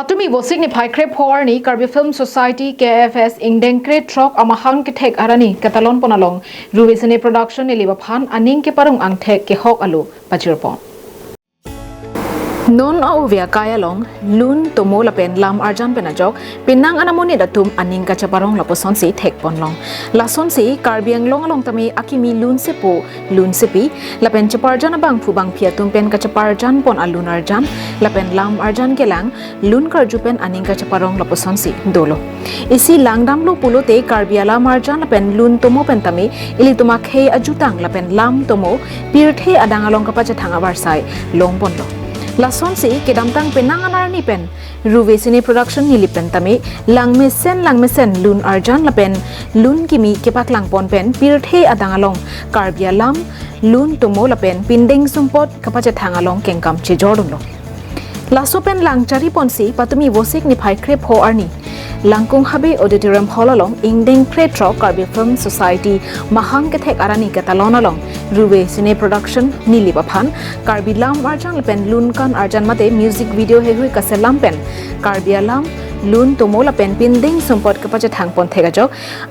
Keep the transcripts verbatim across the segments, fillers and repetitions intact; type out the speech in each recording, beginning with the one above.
Patumi Vosik niphai krepho arni Karbi Film Society K F S ingdeng krethrok amahang kethek arni ketalon pon along Ruve Cine Production Nilip aphan aning keparong angthek kehok alo pajir pon. Non a-ove akai along lun tomo lapen lam arjan pen ajok penang anamonit atum aning kacheparong lapuson si thek pon long. Lason si Karbi Anglong along tame akimi lun sepo, lun sepi lapen cheparjan abangphu bangphi atum pen kacheparjan pon alun arjan lapen lam arjan kelang lun karju pen aning kacheparong lapuson si dolo. Isi langdamlo pulote Karbi alam arjan lapen lun tomo pen tame ilitum akhei ajutang lapen lam tomo pirthe adang along kapachethang avarsai long pon lo. Lason si kedamtang penang anarni pen Ruve Cine Production Nilip pen tame langmesen langmesen lun arjan lapen lun kimi kepaklang pon pen pirthe adang along Karbi alam, lun tomo lapen pindeng sumpot kapachethang along kengkam chejor dun lo. Laso pen lang chari pon si patumi Vosik niphai krepho arni Langkung Habe Auditorium Hall along ingdeng krethrok Karbi Film Society mahang kethek arni ketalon along Ruve Cine Production Nilip aphan Karbi lam arjan lapen lun kan arjan mate music video heihui kaselam pen Karbi alam, lun tomo lapen pindeng sumpot kapachethang pon thek ajok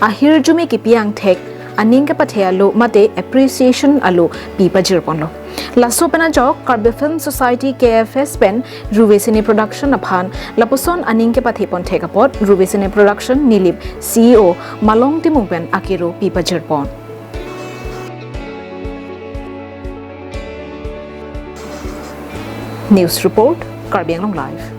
ahirjume kipi angthek aning kepathe alo mate appreciation alo pi pajir pon lo. Laso pen ajok Karbi Film Society K F S pen Ruve Cine Production aphan lapuson aning kepathe pon thek apot Ruve Cine Production Nilip C E O Malong Timung pen akero pi pajir pon. News report, Karbi Anglong Live.